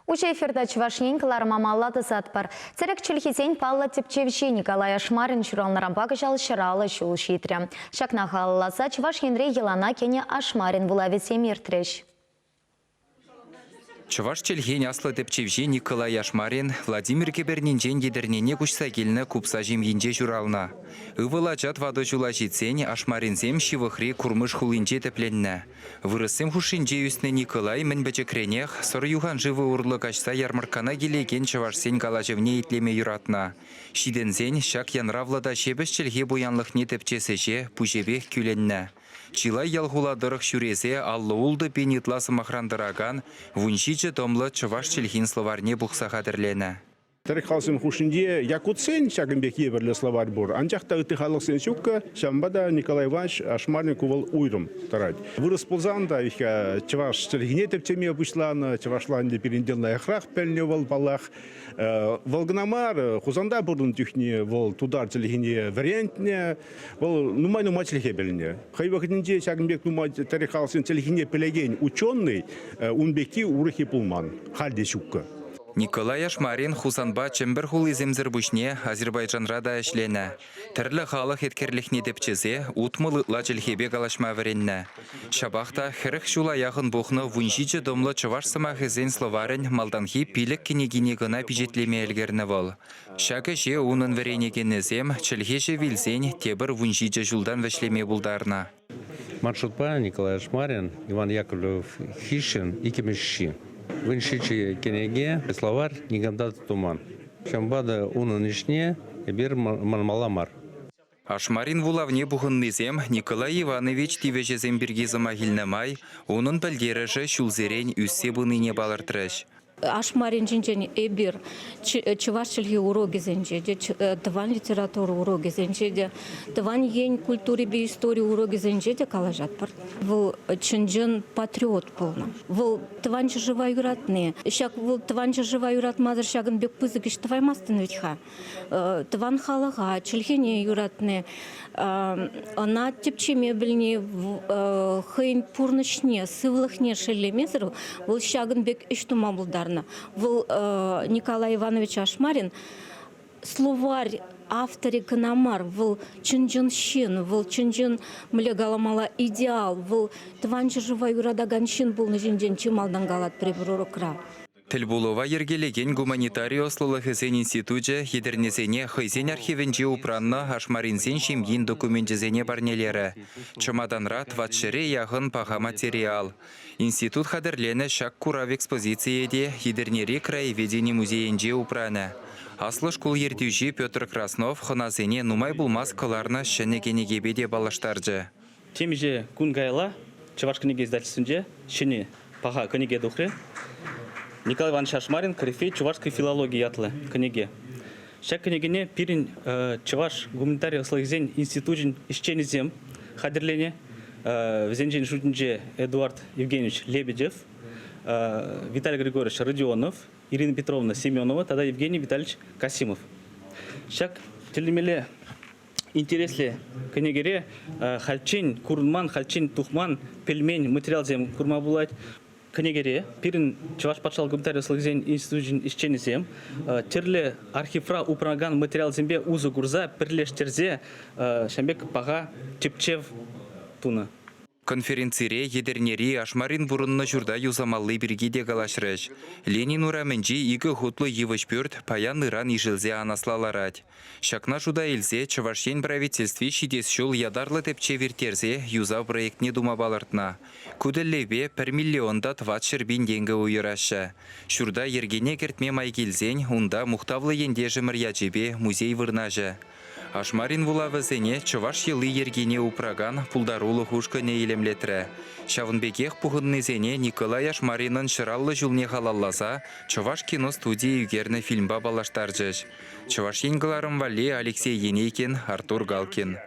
Уҫӑ эфирта Чӑваш Ен кӑларӑма малалла тӑсатпӑр. Тӗрӗк чӗлхисен паллӑ тӗпчевҫи Николай Ашмарин ҫуралнӑранпа кӑҫал 150 ҫул ҫитрӗ. Ҫакна халалласа Чӑваш Енре йӑлана кӗнӗ Ашмарин вулавӗсем иртрӗҫ. Чӑваш чӗлхин аслӑ тӗпчевҫи Николай Ашмарин Владимир кӗпернинчен Етӗрнене куҫса килнӗ купса ҫемйинче ҫуралнӑ. Ывӑл ача тӑватӑ ҫула ҫитсен Ашмаринсем ҫывӑхри Курмыш хулинче тӗпленнӗ. Вырӑссем хушшинче ӳснӗ Николай мӗн пӗчӗкренех Сӑр юханшывӗ урлӑ каҫса ярмӑрккана килекен чӑвашсен калаҫӑвне итлеме юратнӑ. Ҫитӗнсен ҫак янравлӑ та ҫепӗҫ чӗлхе пуянлӑхне тӗпчес ӗҫе пуҫӗпех кӳлӗннӗ. Чылай ял-хула тӑрӑх ҫӳресе 56 пин ытла сӑмахран тӑракан 17 томлӑ чӑваш чӗлхин словарьне пухса хатӗрленӗ. Тӗрӗк халӑхсем хушшинче якутсен ҫакӑн пек евӗрлӗ словарь пур. Анчах та ытти халӑхсен ҫуккӑ, ҫавӑнпа та Николай Иванович Ашмарин ку вӑл уйрӑм тӑрать. Вырӑс пулсан та чӑваш чӗлхине тӗпчеме пуҫланӑ, чӑвашла ӗнтӗ пирӗнтен лайӑхрах пӗлнӗ вӑл, паллах. Вӑл кӑна мар, Хусанта пурӑннӑ чухне вӑл тутар чӗлхине вӗрентнӗ, вӑл нумай-нумай чӗлхе пӗлнӗ. Хӑй вӑхӑтӗнче ҫакӑн пек нумай тӗрӗк халӑхсен чӗлхине пӗлекен ученӑй ун пекки урӑххи пулман, халь те ҫуккӑ. Николай Ашмарин Хусанпа Чӗмпӗр хулисемсӗр пуҫне Азербайджанра та ӗҫленӗ. Тӗрлӗ халӑх еткерлӗхне тӗпчесе 60 ытла чӗлхепе калаҫма вӗреннӗ. Ҫапах та 40 ҫула яхӑн пухнӑ 17 томлӑ чӑваш сӑмахӗсен словарӗн малтанхи пилӗк кӗнекине кӑна пичетлеме ӗлкӗрнӗ вӑл. Ҫак ӗҫе унӑн вӗренекенӗсем чӗлхеҫӗ вилсен тепӗр 17 ҫултан вӗҫлеме пултарнӑ. Маршрутпа Николай Ашмарин, Иван Яковлев хыҫҫӑн иккӗмӗш ҫын. 17 кӗнеке, словарь никам та туман. Ҫавӑнпа та унӑн ӗҫне эпир манмалла мар. Ашмарин вулавне пухӑннисем Николай Иванович тивӗҫӗсем пирки сӑмах илнӗ май унӑн пӗлтерӗшӗ ҫулсерен ӳссе пынине палӑртрӗҫ. Ашмарин ҫинчен эпир чӑваш чӗлхи урокӗсенче те, тӑван литература урокӗсенче те, тӑван ен культурипе истори урокӗсенче те калаҫатпӑр. Вӑл чӑн-чӑн патриот пулнӑ. Вӑл тӑван ҫӗршыва юратни. Ҫак вӑл тӑван ҫӗршыва юратмасӑр ҫакӑн пек пысӑк ӗҫ тӑваймастӑн вӗт-ха. Тӑван халӑха, чӗлхене юратни, ӑна тӗпчеме пӗлни, хӑйӗн пурнӑҫне, сывлӑхне шеллемесӗр вӑл ҫакӑн пек ӗҫ тума пултарнӑ. Вӑл Николай Иванович Ашмарин словарь авторӗ кӑна мар, вӑл чӑн-чӑн ҫын, вӑл чӑн-чӑн, мӗнле каламалла, идеал, вӑл тӑван ҫӗршыва юратакан ҫын пулнӑ ҫинчен чи малтан калатпӑр эпир урокра. Тӗлпулӑва йӗркелекен гуманитари ӑслӑлӑхӗсен институчӗ Етӗрнесене хӑйсен архивӗнче упраннӑ Ашмаринсен ҫемйин докуменчӗсене парнелерӗ. Чӑматанра тӑватҫӗре яхӑн паха материал. Институт хатӗрленӗ ҫак курав экспозицийӗ те Етӗрнери краеведени музейӗнче упранӗ. Аслӑ шкул ертӳҫи Петр Краснов хӑнасене нумай пулмасть кӑларнӑ ҫӗнӗ кӗнекепе те паллаштарчӗ. Темиҫе кун каялла Чӑваш кӗнеке издательствинче ҫӗнӗ паха кӗнеке тухрӗ. Николай Иванович Ашмарин «Корифей чувашской филологии» ятлӑ кӗнеке. Ҫак кӗнекене пирӗн Чӑваш гуманитари ӑслӑхӗсен институчӗн ӗҫченӗсем хатӗрленӗ. Вӗсенчен шутӗнче Эдуард Евгеньевич Лебедев, Виталий Григорьевич Родионов, Ирина Петровна Семенова тата Евгений Витальевич Касимов. Ҫак тӗлӗнмелле интереслӗ кӗнекере хальччен курӑнман, хальччен тухман, пӗлмен материалсем курма пулать. Кӗнекере пирӗн Чӑваш патшалӑх гуманитари ӑслӑхӗсен институчӗн ӗҫченӗсем тӗрлӗ архивра упранакан материалсемпе усӑ курса пӗрлештерсе ҫавӑн пек паха тӗпчев тунӑ. Конференцире Етӗрнери Ашмарин пурӑннӑ ҫурта юсамалли пирки те калаҫрӗҫ. Ленин урамӗнчи икӗ хутлӑ йывӑҫ пӳрт паян-ыран ишӗлсе анасла ларать. Ҫакна шута илсе Чӑваш Ен Правительстви ҫитес ҫул ятарлӑ тӗпчев ирттерсе юсав проектне тума палӑртнӑ. Ку тӗллевпе пӗр миллион та 400 пин тенкӗ уйӑраҫҫӗ. Ҫурта йӗркене кӗртме май килсен унта мухтавлӑ ентешӗмӗр ячӗпе музей вырнаҫӗ. Ашмарин вулавӗсене чӑваш йӑли-йӗркине упракан пултарулӑх ушкӑнӗ илемлетрӗ. Ҫавӑн пекех пухӑннисене Николай Ашмаринӑн 150 ҫулне халалласа Чӑваш кино студийӗ ӳкернӗ фильмпа паллаштарчӗҫ. Чӑваш Ен кӑларӑм валли Алексей Енейкин, Артур Галкин.